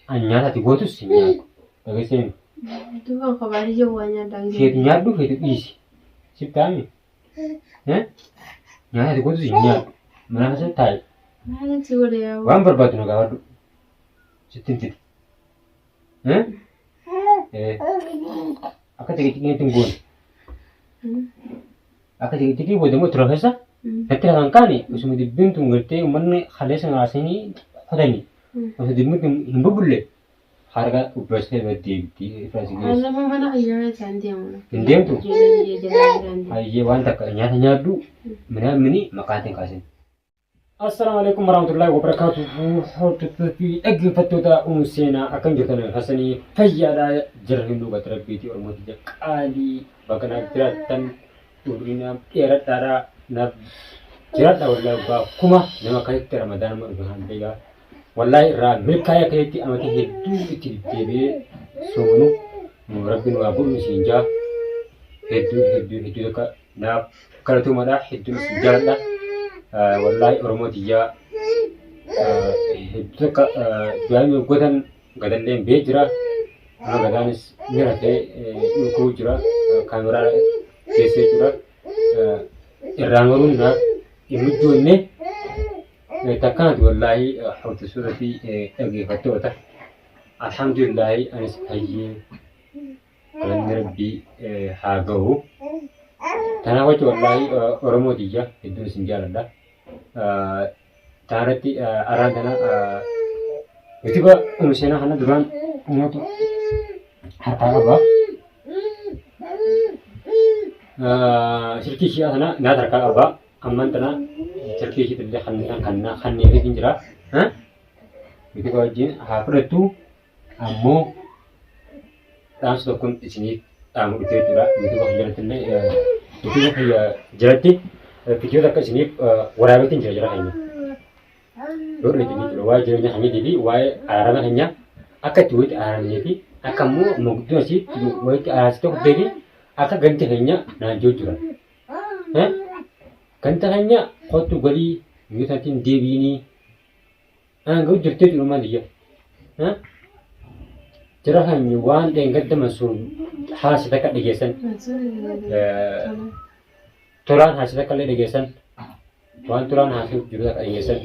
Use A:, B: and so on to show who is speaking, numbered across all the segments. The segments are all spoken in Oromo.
A: An nyaata ati gootus hin nyaadhu. Dhageessee
B: Duuba kophaa ija waa nyaadhaa.
A: Feetu nyaadhu feetu dhiisi. Siif ta'ami? Nyaata ati gootus hin nyaadhu. Mana keessa taa'i.
B: Maalin si godhe yaa
A: Waan barbaaddu na gaafadhu. Sitti hin fidu. Akka xiqixiqiitti hin goone. Akka xiqixiqii booda immoo tura keessa natti lafan kaane osuma dubbiin tun gartee uummanni kaleessa muraasanii kutanii osoo dubbiin tun hin bubulle harka ubbeessitee bira deebiti ifra si geessu.
B: Nama mana kiyyaa keessa hin deemu.
A: Hin deemtu?
B: Ijoolleen kiyya jalaa jiraan deemu.
A: Hayyee waan takka nyaata nyaadhu minaan mini maqaan hin kaasin. Assalaamu alaikum warahmatullahi wabarakatuhu. Hordoftoota fi dhaggeeffattoota Umu Seenaa akkam jirtan Hasanii fayyaadha jira hin dhugatti rabbiiti Oromooti qaalii bakka naaf jiraattan umrii naaf dheeradhaadha naaf jiraadha wallahi waggaa kuma nama akkasitti ramadaan amma dhufe kan beekaa wallahi irraa milkaa'ee akkasitti amata hedduu itti deddeebi'ee soomanu rabbiin waa godhu isiin jaa hedduu hedduu hedduu takka naaf galatoomadha hedduun isin jaaladha wallaahi oromoo tiyyaa hedduu takka du'aa nuuf gootan gadalleen bee jira amma gadaanis ni rafee dhulkuu jira kaameraa keessa jechuudha irraan waruun naaf hin mijjoonne takkaanati wallaahi hordoftoota fi dhaggeeffattoota alhamdulillaahi anis fayyee Galanni rabbii haa gahu. Tanaaf jecha wallaahi Oromoo tiyya hedduun isin jaaladha. Tanarratti araan tana yuutuuba umu seenaa kana duraan natu harkaa qaba. Silkii ishee kana naatu harkaa qaba. Ammaan tana silkii isheetillee kanneefii jira. Yuutuuba wajjin haa fudhattu. Ammoo dhaamsa tokkoon isiniif dhaamu dhufe jechuudha. Yuutuuba kiyya jalatti illee yuutuuba kiyya jalatti viidiyoo takka isiniif waraabeetiin jira jara keenya. Yoo dhageettan jechuudha waa'ee jireenya keenyatii fi waa'ee araarama keenyaa akka itti walitti araaramnee fi akka immoo manguddoon asiitti walitti araarsitee kuttee fi akka ganda keenya naan jiru jira. Ganda keenya kottu galii biyyoota ittiin deebiinii Aangoo jirtee jiru maal iyya? Jara kan waan dheengadda Mansuur haasa takka dhageessan. Tolaan haasa takka illee dhageessan. Waan tolaan haasa'uuf jiru takka dhageessan.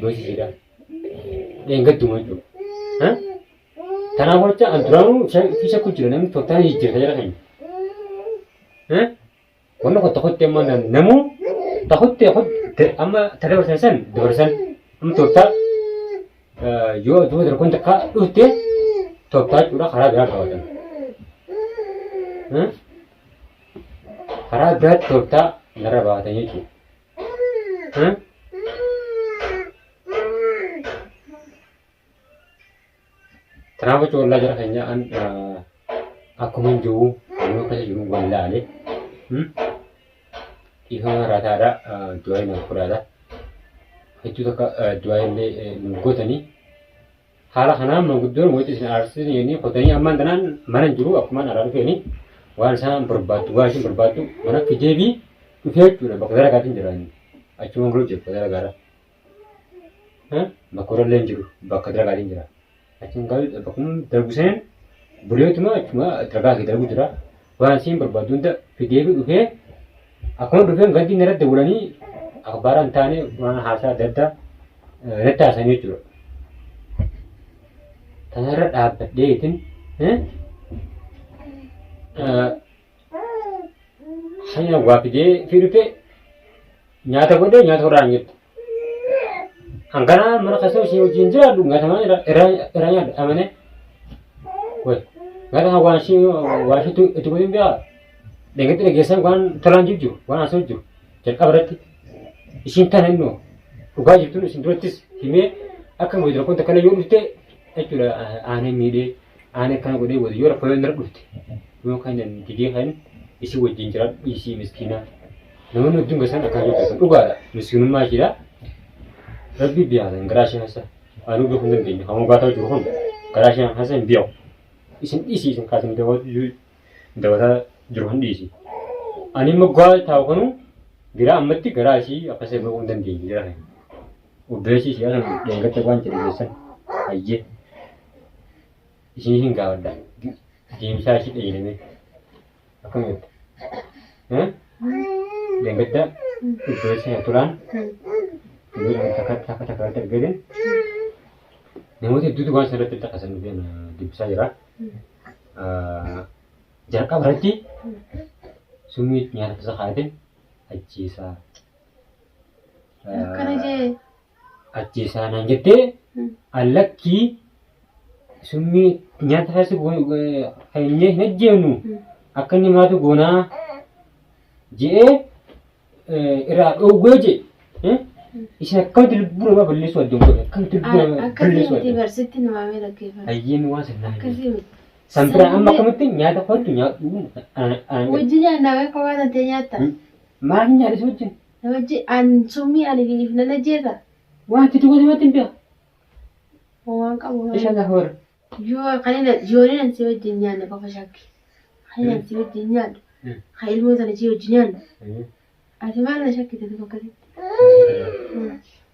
A: Beeksisiidha. Dheengadduma jechuudha. Kanaaf jecha an duraanuu fi shakku jira namni tooftaan jijjiirta jara keenya. Wanni kun tokkotti amma namuu tokkotti amma ta dabarsan san dabarsan amma tooftaa yoo duuba dargoon takka dhufte tooftaa jechuudha karaa biraa qabatan. Karaa biraatti tooftaa narra baatan jechuudha. Kanaaf jecha wallaa jara keenya an akkuma hin jiru yoo keessa jiru wallaale dhiifama irraa taadha du'aa naaf godhaadha. Hedduu takka du'aa illee nu gootanii haala kanaan manguddoon wayita isin aarsisan jennee kotanii ammaan tanaan mana hin jiru akkumaan alaa dhufeeni waan isaan barbaaddu waan isin barbaaddu mana fideebii dhufee jechuudha bakka dalagaatiin jira inni achuma garuu jira bakka dalagaadha. Bakka warallee hin jiru bakka dalagaatiin jira. Achiin galu bakkuma dalagu seen buleetuma achuma dalagaa kee dalagu jira. Waan isiin barbaaddu hunda fideefi dhufee akkuma dhufeen gandi narratti dawwalanii akhbaara hin taane waan haasaa adda addaa natti haasanii jechuudha. Tanarra dhaabbadheetin hanya waa fidee fi dhufee nyaata godhee nyaata horaa hin jettu. Hanganaa mana keessa ishee wajjin jiraadhu nyaata mana irraa nyaadha amane. Way nyaata kan waan ishee waan isheetu itti godhin biraa dhengatti dhageessan waan tolaan jiru jiru waan haasa'u jiru jalqaba irratti ishiin tana innoo dhugaa jirtuun isin durattis himee akka wayii rakkoon takka yoo dhufte jechuudha aanee miidhee Aan akkana godhee wali yoo rakkoo yoo nara dhufte yoo kan didee kan isii wajjin jiraadhu dhiisii miskiinaa. Namoonni hedduun keessan akkana jettu dhugaadha miskiinummaa ishiidha. Rabbi beekan garaa ishee keessa anuu beekuu hin dandeenye kan mogaataa jiru kun garaa ishee keessa hin beeku. Isin dhiisii isin kaasin dawataa jiru kun dhiisii. Ani moggaa taa'u kanuu biraa ammatti garaa ishii akkasii beekuu hin dandeenye jira. Obboleessi ishee sun dheengadda waan jedhe geessan hayyee. Isin hin gaafadha. Deemsaa ishii dhayyiname. Akkam jette? Dheengadda obboleessa keenya Tolaan yeroo takka takka takka irratti argate namoota hedduutu waan sana irratti caqasan dhufee na dubbisaa jira. Jalqaba irratti summii nyaata keessa kaa'ate ajjeesaa.
B: Akkana jee.
A: Ajjeesaa naan jettee allakkii summii nyaata keessa keenyee hin ajjeefnu akka inni maatu goonaa je'ee irraa dhoowwee jee isin akkamitti lubbuu namaa balleessuu adda godhe akkamitti lubbuu namaa
B: Akkasii
A: balleessuu
B: miti
A: adda
B: barsitti nu waamee dhaggeeffadha.
A: hayyeen waan sana
B: Akkasii miti.
A: san biraa amma akkamitti nyaata kottu nyaadhu anaan
B: Wajji nyaannaa wayii kophaa tantee nyaatta.
A: Maal nyaadha si wajjin?
B: Wajji an summii ani fi nan ajjeesa.
A: Waan itti gote matti hin beeku.
B: Waan qabu.
A: Isha gaafa warra.
B: Yoo kanina yooniin an si wajjin nyaanne qofa shakki. Kan an si wajjin nyaadhu. Kan ilmoo tana si wajjin nyaannu. Ati maal na shakkite tokko akkasitti?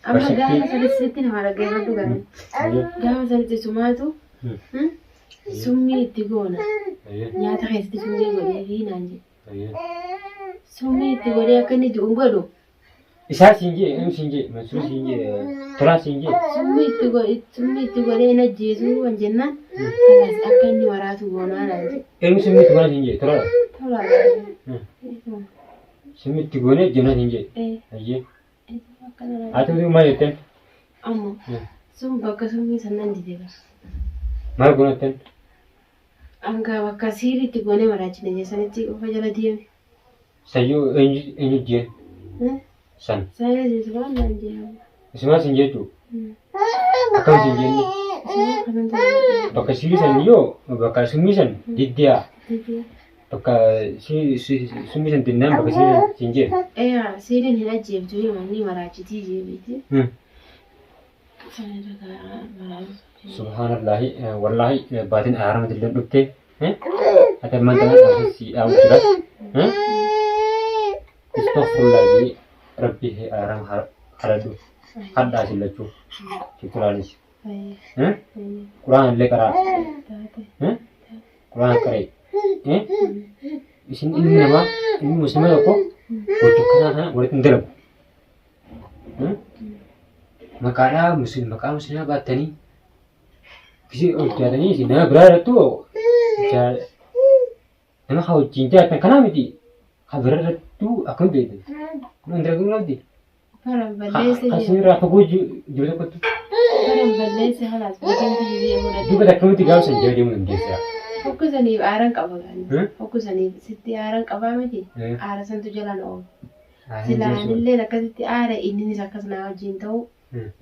B: Amma gaafa sanitti sitti nama dhaggeeffadhu gaafii. Gaafa sanitti sumaatu summii itti goona. Nyaata keessatti summii godhee fi naan jedhe. Summii itti godhee akka inni du'u hin godhu.
A: Isaa siin jee, eenyu siin jee, Mansuur siin jee, Tolaa siin jee.
B: Summii itti godhe summii itti godhee hin ajjeesuu waan jennaan kalaas akka inni maraatu goonaa naan jedhe.
A: Eenyu summii itti goonaa siin jee, Tolaa.
B: Tolaa.
A: Summii itti goonee jennaan siin jee. Ayyee. Haa ta'u maal jetteen?
B: Ammoo sun bakka summii sannan dide bara.
A: Maal goona jetteen?
B: Hanga bakka siirri itti goonee maraachine jeessanitti qofa jala deeme.
A: Sayyoo eenyu eenyu jeen san.
B: Saayee jeesumaan naan jee.
A: Isumaa sin jechuu akkam sin jenne
B: Isumaa kanan ta'e.
A: bakka siirri san yoo bakka summii san diddiyaa bakka summii san dinnaan bakka siirri san sin jeen.
B: Eeyaa siiriin hin ajjeeftu manni maraachitii jeebiiti.
A: Subhaanallahi wallaahi baatiin araarama dilleen dhufte ati ammaan tana dhaabsee si dhaabu jira. Istaghfirullah jee rabbi araarama haradhu hadhaa isin lachuu tutulaanis. Quraan illee qaraa. Quraan qaree. Isin ilmi namaa ilmi musliima tokko gocha akkanaa kana walitti hin dalagu. Maqaadhaa muslim maqaa muslimaa baattanii gisee ol jaatanii isin nama biraa irrattuu nama haa wajjin jaatan kanaa miti haa bira irrattuu akkam beektan. Kun hin dalaguu qabdi.
B: Baran balleesse
A: Kan isin irraa fagoo jiru tokkotti.
B: Baran balleesse halaas bultiin biyya fudhate.
A: Duuba akkamitti gaafa san jala deemuu dandeessa.
B: Hokkusaniif aaran qaba. Hokkusaniif sitti aaran qabaa miti. Aara santu jalaan oola. Silaa anilleen akkasitti aare inninis akkas naa wajjin ta'uu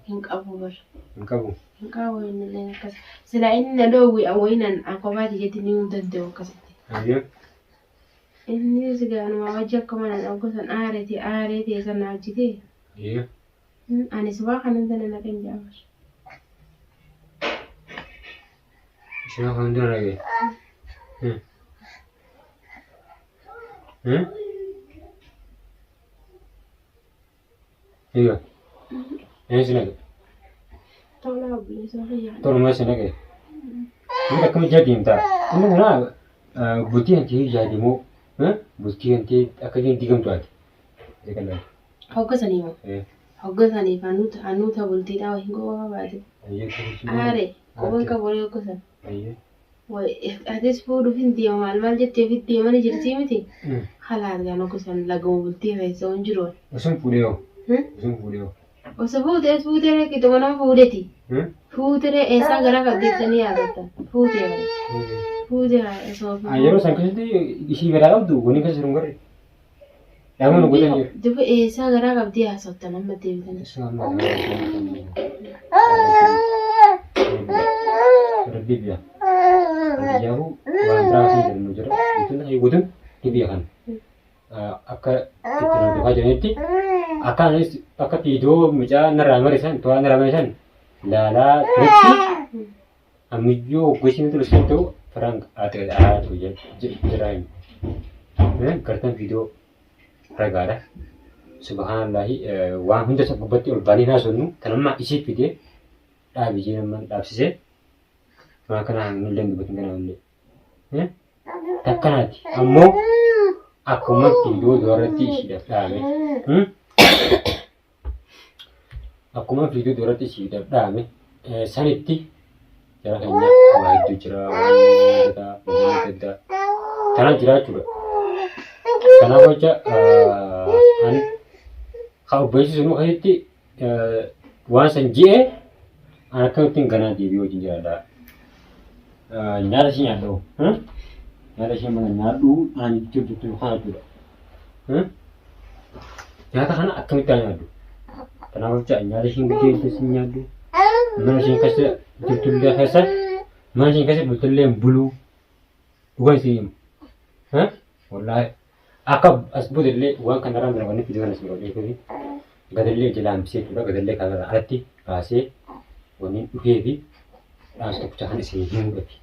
B: hin qabu bar.
A: Hin qabu.
B: Hin qabu innilleen akkas. Silaa inni na dhoowwe wayiin an kophaa kiyyatti ni hin danda'u akkasitti.
A: Ayyoo.
B: Innis gaanuma wajji akkuma nan oggosan aareeti aaree ta'e sana hojjete.
A: Ayyoo.
B: Anis waa kanan sana naqan jaabar.
A: Ishee kan dura dhagee. Egaa. Eenyu si naqe?
B: Tolaa obboleessa kiyyaa.
A: Tolumaa si naqe. Inni akkamitti jala deemtaa? Inni kanaa bultii kan ta'e yaadamoo bultii kan ta'e akka isheen diigamtu ati.
B: Hoggasanii moo? Hoggasaniif anuuta bultiidhaa hin qofa baate. Aare qoban qabu hoggasan. Atis fuudhuuf hin deema maal maal jettee ofitti deemanii jirtii miti. Halaas gaan gosan laguma bultii keessa hin jiru.
A: Osoo fuudhee hoo? Osoo fuudhee hoo?
B: Osoo fuutee fuutee reekkituma nama fuudheti. Fuutee eessaa gara qabdeettanii yaadattan. Fuutee bare. Fuutee osoo
A: Yeroo san keessatti ishii garaa qabdu wanni keessa jiru hin garre. Dhaabama nu godhan jiru.
B: Duba eessaa garaa qabdee haasoftan amma deebitanii.
A: Rabbi biya. Biyyahu waan biraa asii jedhamu jira. Jechuun eeguutin ni beekan. Akka itti hordofaa jiranitti akka anis akka viidiyoo mucaa narraa marisan to'aa narraa marisan laalaa turetti Ammiyyuu hoggasiin ture sin ta'u Frank haa ta'u jira hin. Gartan viidiyoo ragaadha. Subhaanallahi waan hunda isa gubbatti ol baanee haasofnu kan amma isii fidee dhaabi jee nama dhaabsisee. Waan kana nullee hin dubbatin kana illee. Takkanaati. Ammoo akkuma viidiyoo duratti ishiidhaaf dhaame. Akkuma viidiyoo duratti ishiidhaaf dhaame sanitti jara keenya waa hedduu jira waan adda addaa adda addaa kana jira jechuudha. Kanaaf jecha ani haa obboleessi sunuu keessatti waan san ji'ee an akkamittiin ganaa deebi'ee wajjin jiraadha. Nyaata ishee nyaadhu. Nyaata ishee mana nyaadhu an jirtu kana jechuudha. Nyaata kana akkamitti haa nyaadhu? Kanaaf jecha nyaata isheen giddeesse sin nyaadhu. Mana isheen keessa jirtullee keessa mana isheen keessa bultullee hin buluu. Dhugaa isin himu. Wallaahi akka as boodallee waan kanarraa mirga fiduu kana isin godhee fi gadallee jala hambisee jechuudha. Gadallee kanarraa alatti baasee wanni dhufee fi dhaamsa tokkicha kan isin himuudhafi.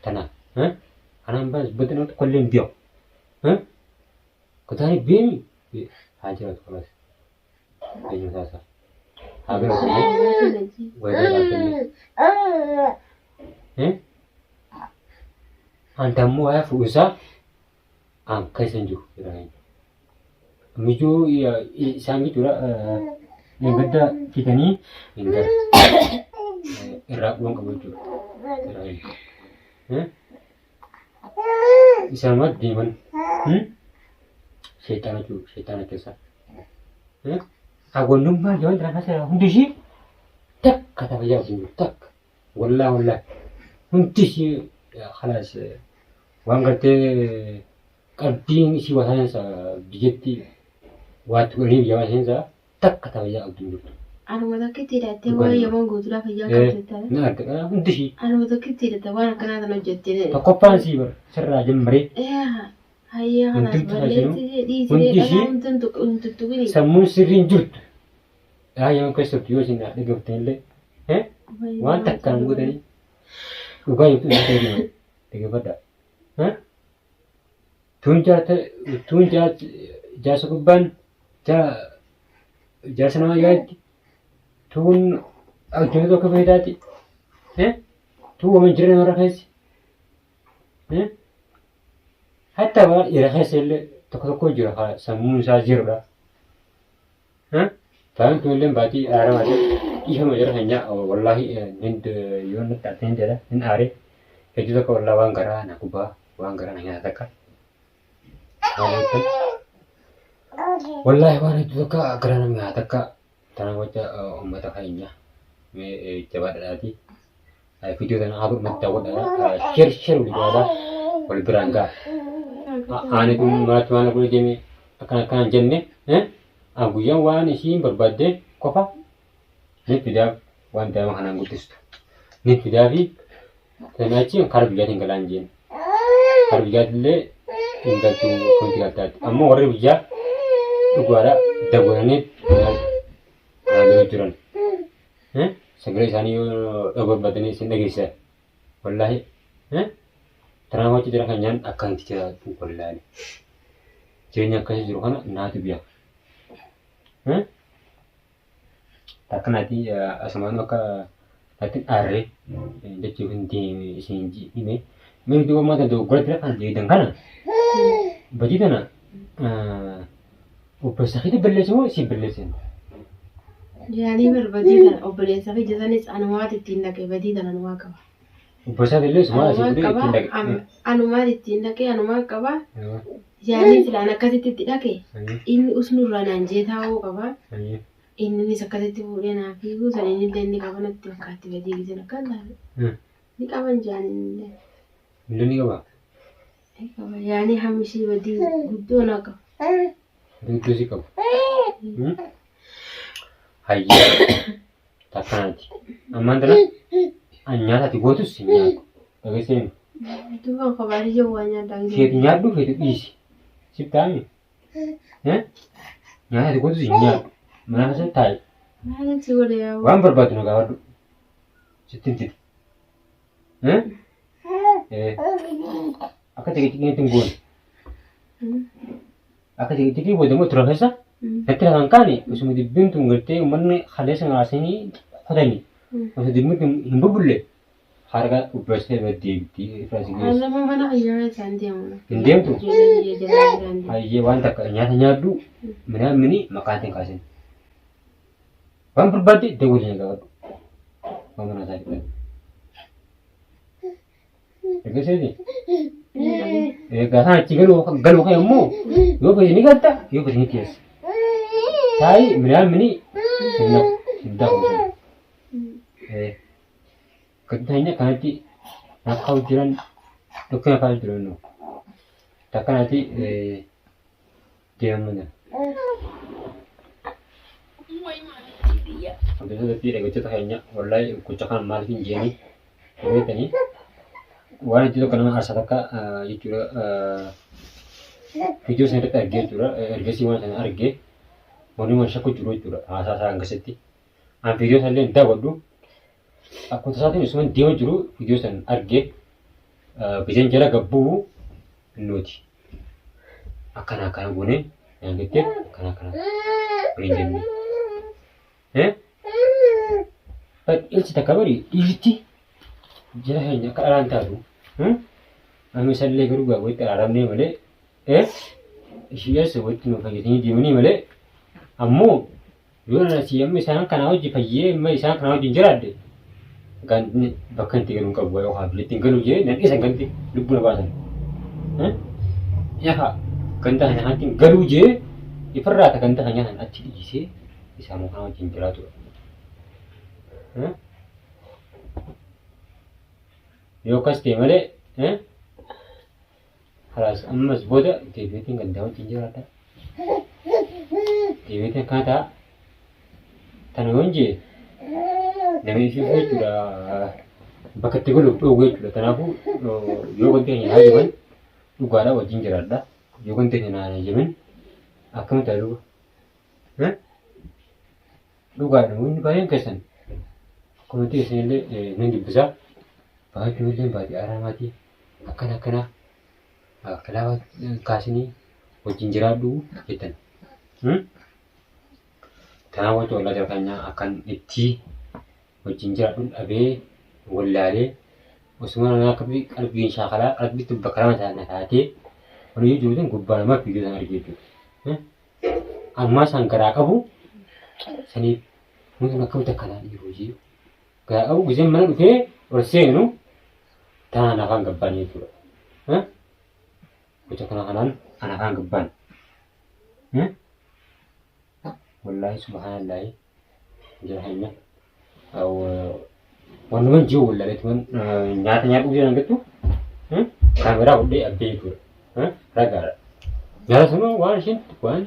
A: Tanaaf. Kanaan baas booda nama tokkollee hin beeku. Kutaani beemi haa jiraatu kanas. Eenyu taasaa. Haa galatu. Wal bira dhaabbanne. Anta ammoo waa'ee fuudhusaa an keessa hin jiru jedha. Mijuu isaan jechuudha gadda fitanii hin gara. Irraa quban qabu jechuudha. Isaanumaa deeman. Sheexaana jechuudha. Sheexaana keessa. Hawwannummaa jaban tanaa keessa hundi ishii takka tafayyyaa hin jiru takka. Wallaa wallaa hundi ishii kalaas waan gartee qalbiin ishii waa seensa biyyatti waatti godhanii biyya waa seensa takka tafayyaa qabdu hin jirtu.
B: Anuma tokkitti hidhattee waan yaman guutuudhaa fayyaa qabdu taate.
A: Na arga hundi ishii.
B: Anuma tokkitti hidhatte waan akkanaa tan hojjettee.
A: Tokkoffaan sii bar sirraa jammaree.
B: Hayyaa kanaas
A: Hundumti
B: balleessi
A: ishii
B: dhiisee
A: hundi
B: dhalaa
A: ishii
B: hin tuttuqini.
A: Sammuun sirrii hin jirtu. Dhaa yaman keessa turtu yoo isin dhaggeeffattan illee waan takkaan gootanii dhugaa jirtu isin ta'e dhaggeeffadhaa. Tuun jaarta tuun jaarsa gubbaan jaarsa namaa jaarti tuun addunyaa tokko fayyadaati. Tuun waan jireenya namarra keessi. Hatta waan dhiira keessa illee tokko tokko jira sammuun isaa jirudha. Faayaan tun illee baatii aaramaa ta'e dhiifama jara keenya wallaahi yoo natti aarte hin jedha hin aare hedduu tokko wallaahi waan garaa na gubaa waan garaa na nyaata takka. Wallaahi waan hedduu tokko garaa na nyaata takka tana wajja uummata keenya mee jabaadhaadhaati. Viidiyoo tana haa godhumatti daawwadhaadha. Sheer sheer walii godhaadha. Wal biraan ga'a. Ani kun maraatti waan godhe deeme akkana akkana hin jenne. An guyyaan waan ishiin barbaadde qofa ni fidaaf waan daa'ima kanaan guddistu. Ni fidaafi sana achi karaa biyyaatiin galaan jeen. Karaa biyyaatillee hin galtu akkamitti galtaatti. Ammoo warri biyyaa dhugaadha dawwalanii galaa jiran. Sagalee isaanii yoo dhaguu barbaadanii isin dhageessisan. Wallaahi. Tanaaf achi jira kan nyaan akka itti jiraatu wallaale. Jireenya akkasii jiru kana naatu beeka. Akkanaatii asumaanuu akka natti hin aarre jechuuf hin isin hime. Mee duuba maata dogoggora jira kan jedhan kana badii tana obboleessa keetti balleesse moo si balleessan?
B: Yaanii bar badii tana obboleessa kiyya sanis anumaatu ittiin dhaqe badii tana anumaa qaba.
A: Obboleessa illee sumaa asii
B: Anumaa
A: godhee
B: qaba
A: ittiin dhaqe.
B: anumaatu ittiin dhaqe anumaa qaba. Yaanii silaan akkasitti itti dhaqe inni usnurraa naan jee taa'uu qaba. Innis akkasitti fuudhee naa fiiguu san innillee inni qaba natti fakkaatti badii gizeen akkan taate. Ni qaban jaan innillee.
A: Illee ni qaba.
B: Ni qaba yaanii hammi ishii badii guddoo naa qaba.
A: Guddoo si qabu. Hayyee. Takkanaati. Ammaan tana an nyaata ati gootus hin nyaatu. Dhageessee
B: Duuba kophaa ijoo waa nyaadhaan
A: feetu nyaadhu feetu dhiisi. Siif ta'ami. Nyaata ati gootus hin nyaadhu. Mana keessa taa'i.
B: Maalin si godhe yaa
A: Waan barbaaddu na gaafadhu. Sitti hin fida. Akka xiqixiqiitti hin goone. Akka xiqixiqii booda immoo tura keessa natti lafaan kaane osuma dubbiin tun gartee uummanni kaleessa maasanii kutanii osoo dubbiin tun hin bubbulle Harka ubbeessitee bira deebiti ifra si geessu.
B: Nama mana kiyyaa isaan deemu.
A: Hin deemtu?
B: Ijoolleen biyya jalaa jiraan deemu.
A: Hayyee waan takka nyaata nyaadhu minaan mini maqaan hin kaasin. Waan barbaadde dawwalii na gaafadhu. Waan mana isaa fidhan. Dhageesseeti? Egaa isaan achi galuu galuu kee immoo yoo fedhe ni galta yoo fedhe ni teessa. Taayi minaan mini sinna sin daakuu sana. Gadi kanatti rakkaa'u jiran dhukkina kaa'u jiran nu. Takkanatti deemamna. Wantoota fi dhaggeeffattoota keenya wallahi gocha kana maaliif hin jeeni beektanii waan hedduu tokko nama aarsaa takka jechuudha viidiyoo sana irratti argee jechuudha ergasii waan sana argee wanni waan shakku jiru jechuudha haasaa isaa hangasitti. An viidiyoo san illee hin daawwadhu. Akkuma tasaatiin osuma deema jiru viidiyoo san arge gizeen jala gabbuu nuti akkana akkana goonee naan jettee akkana akkana waliin jenne. Ilchi takka bari dhiirti jala keenya akka dhalaan taatu. Amma isallee garuu gaa walitti araaramnee malee ishii eessa walitti nu fayyadanii deemanii malee ammoo Yoo nan asii amma isaan kanaa wajji fayyee amma isaan kanaa wajjin jiraadhe gandi bakka itti galu hin qabu yookaan biyyatti hin galu jee nan dhiisan ganti lubbuu na baasan. Yaha ganda kana kanatti hin galuu jee ifirraa ta ganda kana nyaatan achi dhiisee isaan kanaa wajjin jiraatudha. Yoo akkas ta'e malee Kalaas ammas booda deebi'eetiin gandaa wajjin jiraadha. Deebi'eetiin akkana ta'a. Tana yoon jee namni ifiif jechuudha bakka itti galuuf dhoowwu jechuudha. Kanaafuu yoo wanti keenya naa jaban dhugaadha wajjin jiraadha. Yoo wanti keenya naa jaban akkamitti haa duuba? Dhugaadha namoonni baay'een keessan komentii keessan illee nan dubbisa. Baay'ee illee baay'ee araamaatii. Akkana akkana kilaaba kaasinii wajjin jiraadhu jettan. Kanaaf wanti wallaa jara keenya akkan itti wajjin jiraadhu dhabee wallaalee osuma nama akka qalbiin shaakalaa qalbiitti bakka lama taate taatee wani jiru tun gubbaa namaa viidiyoo sana argee jechuudha. Ammaa isaan garaa qabu saniif wanti kun akkamitti akkanaa dhiiroo jee garaa qabu gizeen mana dhufee ol seenu tanaan afaan gabbaan jechuudha. Gocha kana kanaan an afaan gabbaan. Wallaahi subhaanallaahi jara keenya. Wanuman jiru wallaaleetuman nyaata nyaadhu jiran jettu kaameraa hodhee abbee jechuudha. Ragaadha. Nyaata sun waan isheen waan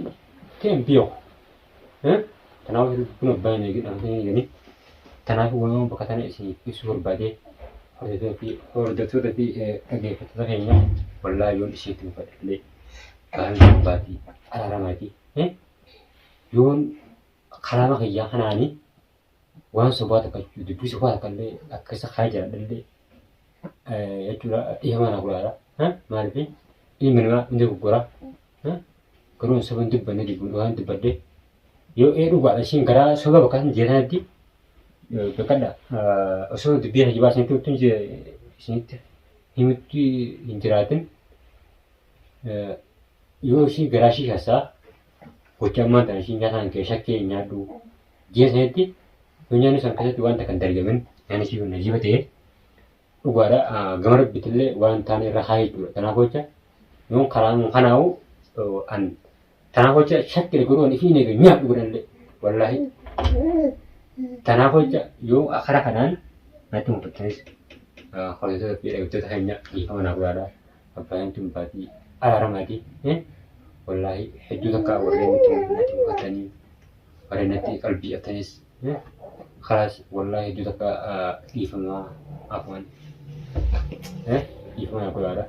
A: ta'e hin beeku. Kanaaf kun abbaan hin eegin amantii hin eeganii. Kanaaf waan bakka tana isin ibsuu barbaadee hordoftoota fi dhaggeeffattoota keenya wallaahi yoon isheetti mufadhe illee gaarii abbaatii araaramaatii yoon kalaama kiyyaa kanaanii waan sobaa takka dubbii sobaa takka illee akka isa kaa jira illee jechuudha dhiifama naa godhaadha. Maaliif ilmi namaa ni dogoggora. Garuu hin soba hin dubbanne dubbii waan dubbadhe yoo ee dhugaadha ishiin garaa soba bakka hin jeetanitti beekadha osoo dubbii kijibaa isinitti himtu isinitti himutti hin jiraatin yoo ishii garaa ishii keessaa gocha ammaan tana ishiin nyaataan kee shakkee hin nyaadhu jee sanitti yoo nyaanni san keessatti waan takka hin dalagamin nyaanni ishii kun najiiba ta'e Dhugaadha gama rabbitillee waan taane irra haa jechuudha. Kanaaf jecha yoon karaa kanaa'u an tanaaf jecha shakkii godhu an ifiin eega nyaadhu godhanillee wallaahi. Tanaaf jecha yoo karaa kanaan natti mufattanis hordoftoota fi dhaggeeffattoota keenya dhiifama naa godhaadha. Abbaan tun baatii araaramaati. Wallaahi hedduu takka warreen natti mufattanii warreen natti qalbii qabtanis Kalaas wallahi hedduu takka dhiifama afwan dhiifama na godhaadha.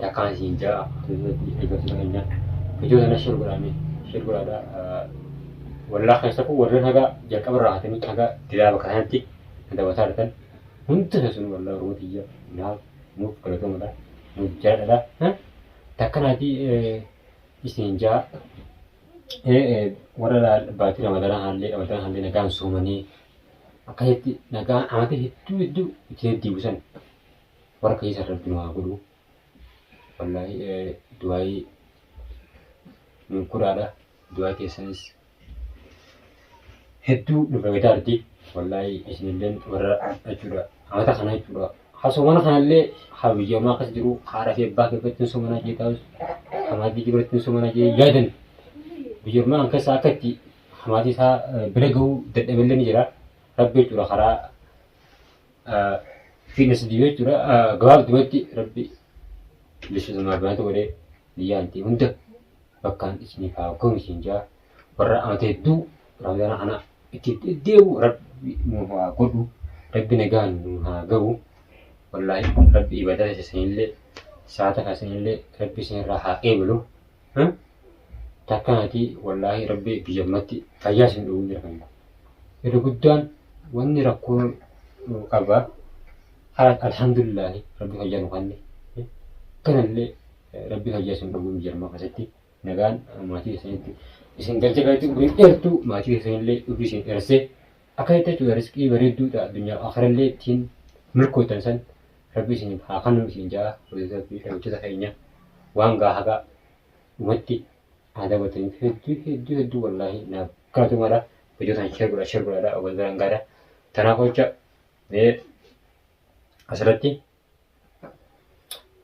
A: Takkaan siin jaa eeggattoota keenya viidiyoo sana share godhaame share godhaadha. Wallah keessa kun warreen haga jalqaba irraa hatanii haga dilaa bakka sanatti na dabataa jirtan hundi keessan wallah Oromoo tiyya naaf nuuf galatoomadha nuuf jaaladha. Takka naatii isin jaa Warra baatii Ramadaanaa haallee Ramadaana haallee nagaan soomanii Akkasitti nagaan amata hedduu hedduu itti deddeebisan warra keessa rabbi nu haa godhu. Wallaahi du'aayii nu godhaadha. Du'aa keessanis hedduu nu fayyadaa jirti. Wallaahi isinilleen warra jechuudha amata kana jechuudha. Haa soomana kanallee haa biyyamaa akkas jiru haadha fi abbaa keessatti hin soomanaa jee taa'us hamaatii biratti hin soomanaa jee yaadan biyya ormaa kan keessa akka itti hamaatii isaa bira ga'uu dadhaballee ni jira. Rabbi jechuudha karaa fiinna sadii jechuudha gabaabdumatti rabbi bilisummaa baatu godhee biyya antii hunda bakkaan isiniif haa ga'u isin jaa warra amata hedduu ramadaana kana itti deddeebi'u rabbi nu haa godhu rabbi nagaan nu haa ga'u wallaahi rabbi ibadaa isinillee saata isinillee rabbi isinirraa haa qeebalu takkanaati wallaahi rabbi biyya ammatti fayyaa isin dhowwuu jira kan irra guddaan wanni rakkoo qaba alhamdulillaahi rabbi fayyaa nu kanne kanallee rabbi fayyaa isin dhowwuu biyya ammaa keessatti nagaan maatii keessanitti isin galcha galchi umrii dheertuu maatii keessanillee umrii isin dheeressee akka itti jechuudha riskii bareedduudha addunyaa akirallee ittiin milkoottan san rabbi isiniif haa kennu isin ja'a hojjettoota fi hojjettoota keenya waan gaa haga dhumatti haa daawwattaniif hedduu hedduu hedduu wallaahi naaf galatoomaadha hojjetaan share godha share godhaadha wal biraan gaadha tanaaf jecha mee asirratti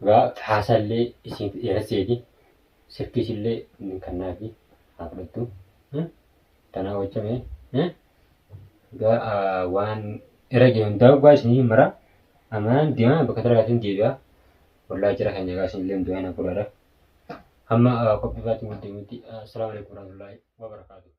A: Egaa haasallee isin dheeresseeti silkiisillee inni kannaafi haa fudhattu. Tanaa hojjame. Egaa waan irra jiru hundaa dhugaa isinii mara. Amaan deemaa bakka dalagaatiin deebi'a. Wallaahi jira keenya egaa isinillee hundaa na godhaadha. Hamma qophii biraatti wal deemutti. Assalaamu alaikum warahmatullahi wabarakaatuh.